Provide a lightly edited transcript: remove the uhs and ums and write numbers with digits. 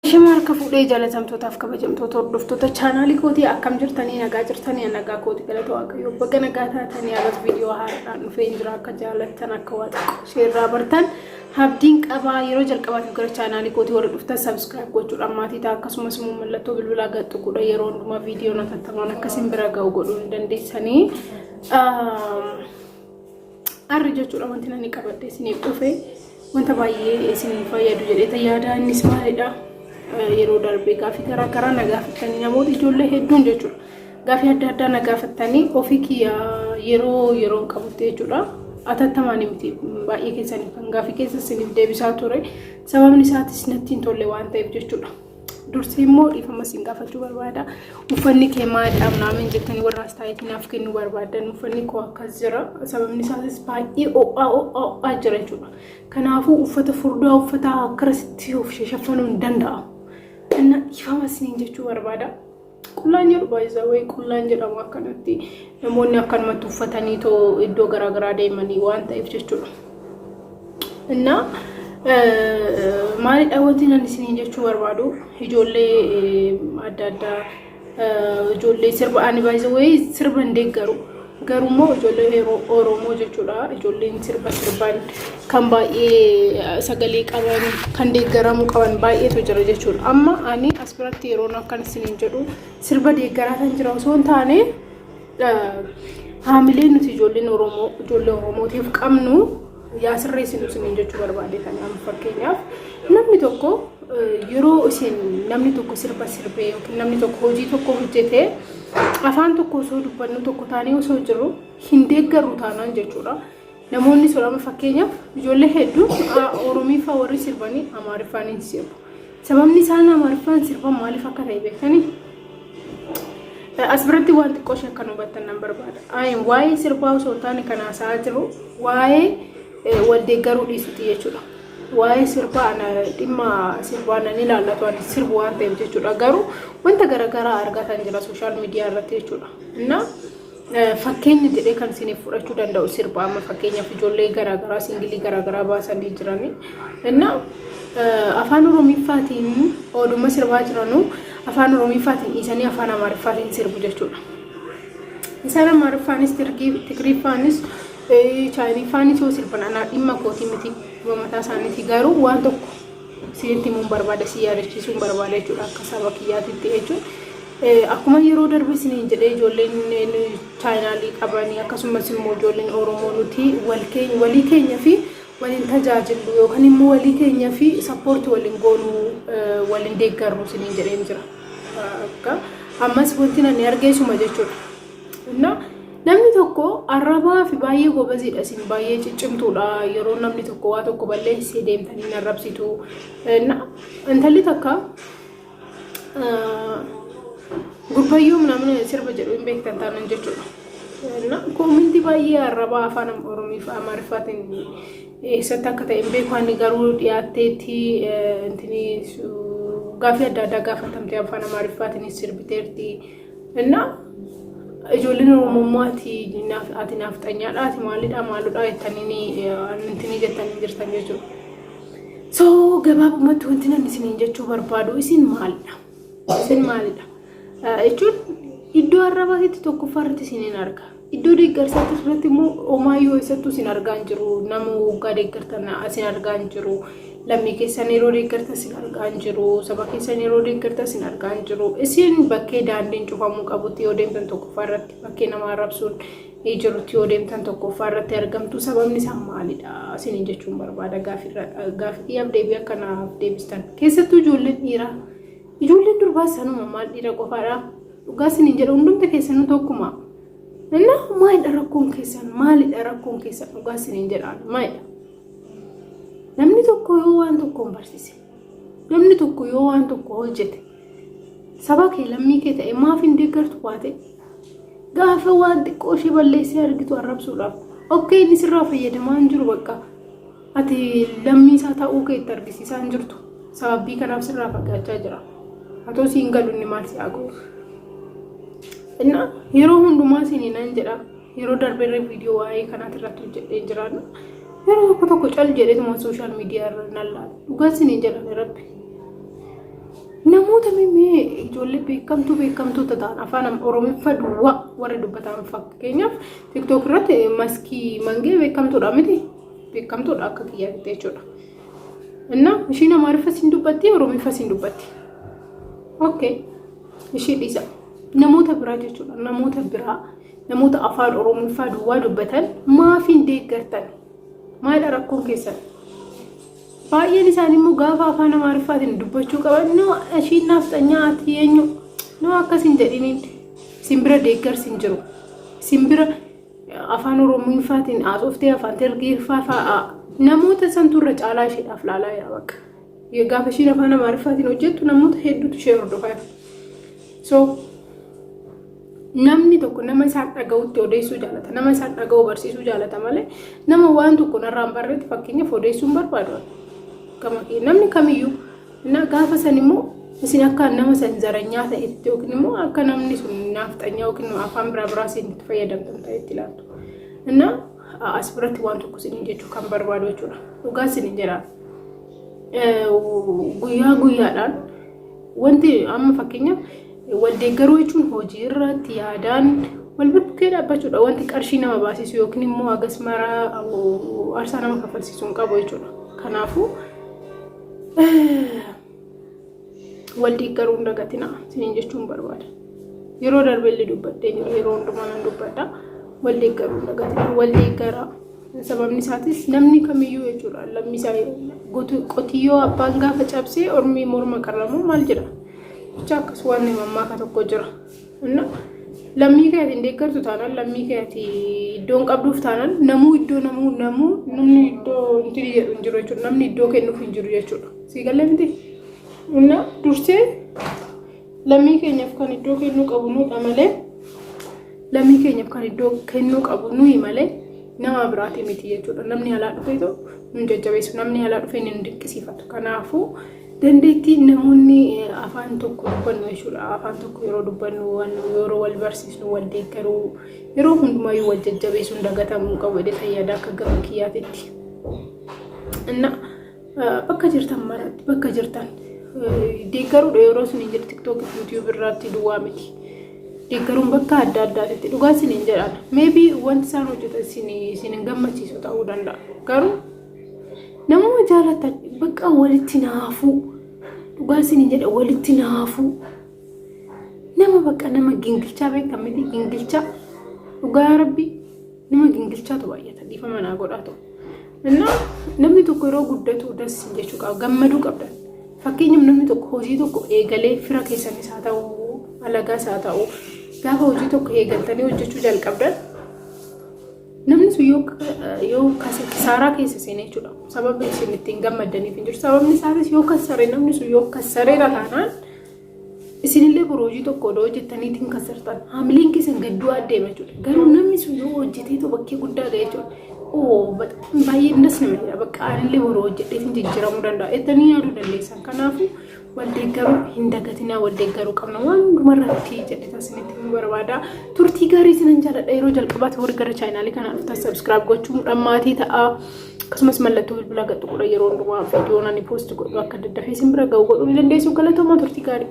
Shima harka fuudhee jaalatamtootaaf kabajamtoota hordoftoota chaanaalii kootii, akkam jirtanii? Nagaa jirtanii? Nagaa kooti, galata Waaqayyoo. Baga nagaa taatanii. Har'as viidiyoo haaraadhaan dhufee jira. Akka jaalattan, akka waa xiqqoo isheerraa bartan abdiin qabaa. Yeroo jalqabaatiif gara chaanaalii kootii warri dhuftan subscribe gochuudhaan maatii ta'a. Akkasumas immoo mallattoo bilbilaa gad tuquudha yeroo hundumaa viidiyoon hatattamaan akkasiin bira ga'u godhuu hin dandeessanii. Arri jechuudha, wanti nani qabadhe isiniif dhufe wanta baay'ee isin fayyadu jedhee yaada. Innis maalidha? Yeroo darbee gaafii garaa garaa na gaafattanii, namoota ijoollee hedduun jechuudha, gaafii adda addaa na gaafattanii, ofii kiyya yeroo yeroon qabutti jechuudha, atattamaan miti baay'ee keessaniif kan gaafii keessa isiniif deebisaa ture. Sababni isaatis natti hin tolle waan ta'eef jechuudha. Dursee immoo dhiifama isin gaafachuu barbaada. Uffanni kee maalidha naamin jettanii warra astaayitii naaf kennuu barbaadan, uffanni koo akkas jira. Sababni isaatis baay'ee ho'aa ho'aa ho'aa jira jechuudha. Kanaafuu uffata furdaa uffata akkasitti of shashaffanuu hin danda'amu. Inna dhiifama isiniin jechuu barbaada. Qullaan jedhu baay'ee qullaan jedhamu akkanatti namoonni akkanumatti uffatanii too iddoo garaagaraa deemanii waan ta'eef jechuudha. Innaa maalidha wanti nan isiniin jechuu barbaadu? Ijoollee adda addaa, ijoollee sirba, ani baay'ee sirba hin deeggaru. Garuu immoo ijoollee Oromoo jechuudha. Ijoolleen sirba sirban kan baay'ee sagalee qaban, kan deeggaramuu qaban baay'eetu jira jechuudha. Amma ani as biratti yeroon akkan isiniin jedhu sirba deeggaraa kan jira osoo hin taane, haamilee nuti ijoolleen Oromoo ijoollee Oromootiif qabnu yaa sirreessinu isiniin jechuu barbaade. Kan amma fakkeenyaaf namni tokko yeroo isin namni tokko sirba sirbee yookiin namni tokko hojii tokko hojjetee, afaan tokko osoo dubbannu, tokko taanee osoo jirru hin deeggarru taanaan jechuudha. Namoonni sun amma fakkeenyaaf ijoollee hedduun Oromiffaa warri sirbanii Amaariffaan hin sirbu. Sababni isaan Amaariffaan sirban maaliif akka ta'e beektanii? As biratti waan xiqqoo ishee akka hubattan nan barbaada. Ayin waa'ee sirbaa osoo hin taane kan haasa'aa jiru waa'ee wal deeggaruu dhiisuti jechuudha. Waa'ee sirbaa ana dhimma sirbaa nan ilaallatu, ani sirbu waan ta'eef jechuudha. Garuu wanta garaagaraa argatan jira social media irratti jechuudha. Innaa fakkeenya jedhee kan isiniif fudhachuu danda'u sirba. Amma fakkeenyaaf ijoollee garaagaraa single garaagaraa baasanii jiranii. Innaa afaan Oromiffaatiin ooduma sirbaa jiranuu afaan Oromiffaatiin dhiisanii afaan Amaariffaatiin sirbu jechuudha. Isaan Amaariffaanis, Tigiriffaanis, Chaayiniffaanis yoo sirban anaa dhimma kootii miti, dhimma mataa isaaniiti. Garuu waan tokko isinitti himuun barbaada, si yaadachiisuun barbaada jechuudha, akka saba kiyyaatitti jechuudha. Akkuma yeroo darbe isiniin jedhee, ijoolleen chaayinaalii qabanii akkasumas immoo ijoolleen Oromoo nuti walii keenya fi waliin tajaajillu yookaan immoo walii keenya fi support waliin goonuu, waliin deeggarru isiniin jedheen jira. Akka ammas wanti nani argeessuma jechuudha. Innaa namni tokko arrabaa fi baay'ee gobaziidha, isin baay'ee ciccimtuudha. Yeroo namni tokko waa tokko balleessee deemtanii arrabsitu. Intalli takka gurbayyoo namni sirba jedhu hin beektan taanan jechuudha. Comment baay'ee arrabaa afaan Oromoo fi Amaariffaatiin eessatti akka ta'e hin beeku. Ani garuu dhiyaatteetti intini gaafii adda addaa gaafatamte, afaan Amaariffaatiin sirbiteerti. Innaa ijoolleen Oromummaa ati naafxanyaadha, ati maalidha maaludha jettanii intini jettanii jirtan jechuudha. So gabaabumatti wanti namni isiniin jechuu barbaadu, isin maalidha? Isin maalidha? Jechuun iddoo arrabaatitti tokkoffaa irratti isiniin arga. Iddoo deeggarsaatti irratti immoo homaayyuu eessattuu isin argaa hin jiru. Nama waggaa deeggartan isin argaa hin jiru. Lammii keessan yeroo deeggartan isin argaa hin jiru. Saba keessan yeroo deeggartan isin argaa hin jiru. Isin bakkee daandiin cufamuu qabutti yoo deemtan tokkoffaa irratti, bakkee nama arrabsuun jirutti yoo deemtan tokkoffaa irratti argamtu. Sababni isaa maalidha isiniin jechuun barbaada. Gaafii kiyyaaf deebii akka naaf deebistan. Keessattuu ijoolleen dhiiraa. Ijoolleen durbaa sanuma, maal dhiira qofaadha? Dhugaa isiniin jedhu, hundumti keessanuu tokkuma. Innaa maalidha rakkoon keessan? Maalidha rakkoon keessan? Dhugaa isiniin jedhaan, maalidha? Namni tokko yoo waan tokko hin barsiise, namni tokko yoo waan tokko hojjete, saba kee, lammii kee ta'e maaf hin deeggartu baate? Gaafa waan xiqqoo ishee balleessee argitu arrabsuudhaaf. Okay, inni sirraa fayyadamaa hin jiru, bakka. Ati lammii isaa ta'uu kee itti argisiisaa hin jirtu. Sababii kanaaf sirraa fagaachaa jira. Haa ta'u, siin galu, inni maal si haa godhu? Innaa yeroo hundumaa isinii nan jedha. Yeroo darbeerra viidiyoo waa'ee kanaati irratti hojjedhee jiraanna. Yeroo tokko tokko cal jedheetuma social media irra nan laala. Dhugaa isiniin jedhame rabbi. Namoota mimee ijoollee beekamtuu beekamtoota ta'an afaan Oromiffa duwwaa warri dubbatan, fakkeenyaaf TikTok irratti Maskii Mangee beekamtuudha miti? Beekamtuudha akka kiyyaatti jechuudha. Inna ishiin Amaariffas hin dubbatti, Oromiffas hin dubbatti. Okay. Ishii dhiisa. Namoota biraa jechuudha. Namoota biraa, namoota afaan Oromiffaa duwwaa dubbatan maaf hin deeggartan? Maalidha rakkoon keessan? Baay'een isaanii immoo gaafa afaan Amaariffaatiin dubbachuu qaban, "No, ishiin naafxanyaa, ati eenyu? No, akkas hin jedhiniin." Simbira deeggarsi hin jiru. Simbira afaan Oromiffaatiin haasoftee afaan Tirgiiffaa fa'aa namoota santu irra caalaa isheedhaaf laalaa jira bakka. Gaafa ishiin afaan Amaariffaatiin hojjettu namoota hedduutu ishee hordofaa jira. So namni tokko nama isaan dhaga'utti odeessuu jaalata. Nama isaan dhaga'u barsiisuu jaalata malee nama waan tokko narraa hin barreetti fakkeenyaaf odeessuu hin barbaadu. Gama kee namni kamiyyuu na gaafa san immoo isin akka nama san zaranyaa ta'etti yookiin immoo akka namni sun naafxanyaa yookiin afaan biraa biraa isin itti fayyadamtan ta'etti ilaaltu. Innaa as biratti waan tokko isiniin jechuu kan barbaadu jechuudha. Dhugaa isiniin jedha. Guyyaa guyyaadhaan wanti amma fakkeenyaaf wal deeggaruu jechuun hojii irratti yaadaan wal bukkee dhaabbachuudha. Wanti qarshii nama baasisu yookiin immoo hagas mara aarsaa nama kaffalsiisu hin qabu jechuudha. Kanaafuu wal deeggaruu hin dagatinaa isiniin jechuun barbaada. Yeroo darbe illee dubbadhee jira. Yeroo hundumaa nan dubbadha. Wal deeggaruu hin dagatinaa. Wal deeggaraa. Sababni isaatis namni kamiyyuu jechuudha. Lammii isaa qotiyyoo abbaan gaafa cabsee ormi morma qarramu maal jedha? Jecha akkas waan mammaaka tokko jira. Inna lammii kee ati hin deeggartu taanaan, lammii kee ati iddoo hin qabduuf taanaan, namuu iddoo namuu namuu namni iddoo intini jedhu hin jiru jechuudha. Namni iddoo kennuuf hin jiru jechuudha. Sii galee miti? Inna dursee lammii keenyaaf kan iddoo kennuu qabu nuudha malee, lammii keenyaaf kan iddoo kennuu qabu nuyi malee nama biraati miti jechuudha. Namni alaa dhufeetu nun jajjabeessu, namni alaa dhufee nun dinqisiifatu. Kanaafuu dandeettii namoonni afaan tokko dubbannu jechuudha. Afaan tokko yeroo dubbannu, yeroo wal barsiisnu, wal deeggaruu, yeroo hundumayyuu wal jajjabeessuun dagatamuu qabu jedhee fayyadaa akka gama kiyyaatitti. Inna bakka jirtan maratti, bakka jirtan deeggaruudha yeroo isin hin jedhu TikTok fi YouTube irratti duwwaa miti. Deeggaruun bakka adda addaatitti, dhugaa isin hin jedhan. Maybe wanti isaan hojjetan isin hin gammachiisu ta'uu danda'a. Garuu namuma jaalatan bakka walitti naafuu, dhugaa isin hin jedha, walitti naafuu. Nama bakka nama gingilchaa beektan miti? Gingilchaa, dhugaa Rabbi, nama gingilchaatu baay'ata, dhiifama naa godhaa ta'u. Innaa namni tokko yeroo guddatu das jechuu qaba, gammaduu qabda. Fakkeenyaaf namni tokko hojii tokko eegalee, fira keessanis haa ta'u, alagaas haa ta'u, gaafa hojii tokko eegaltanii hojjechuu jalqabdan, namni sun yoo kisaaraa keessa seenee jechuudha. Sababni isin ittiin gammaddaniif hin jiru. Sababni isaatis yoo kassare, namni sun yoo kassareera taanaan, isinillee boroo hojii tokko odoo hojjettaniitiin kassartan haamileen keessan gadduu adeema jechuudha. Garuu namni sun yoo hojjeteetoo bakkee guddaa ga'e jechuudha. Oo, baay'ee nas nama jedha, bakka anillee boroo hojjedheetiin jijjiiramuu danda'a jettanii yaaduu dandeessan. Kanaafuu wal deeggaruu hin dagatinaa, wal deeggaruu qabna waan hundumarratti jedhee isinitti himuu barbaada. Turtii gaarii isinan jaalladha. Yeroo jalqabaatti warri gara chaanaalii kanaa dhuftan subscribe gochuun maatii ta'a. Akkasumas mallattoo bilbilaa gad tuquudha yeroo hundumaa viidiyoon ani post godhu akka daddafee isin bira ga'u godhuu ni dandeessu. Galatoomaa, turtii gaarii.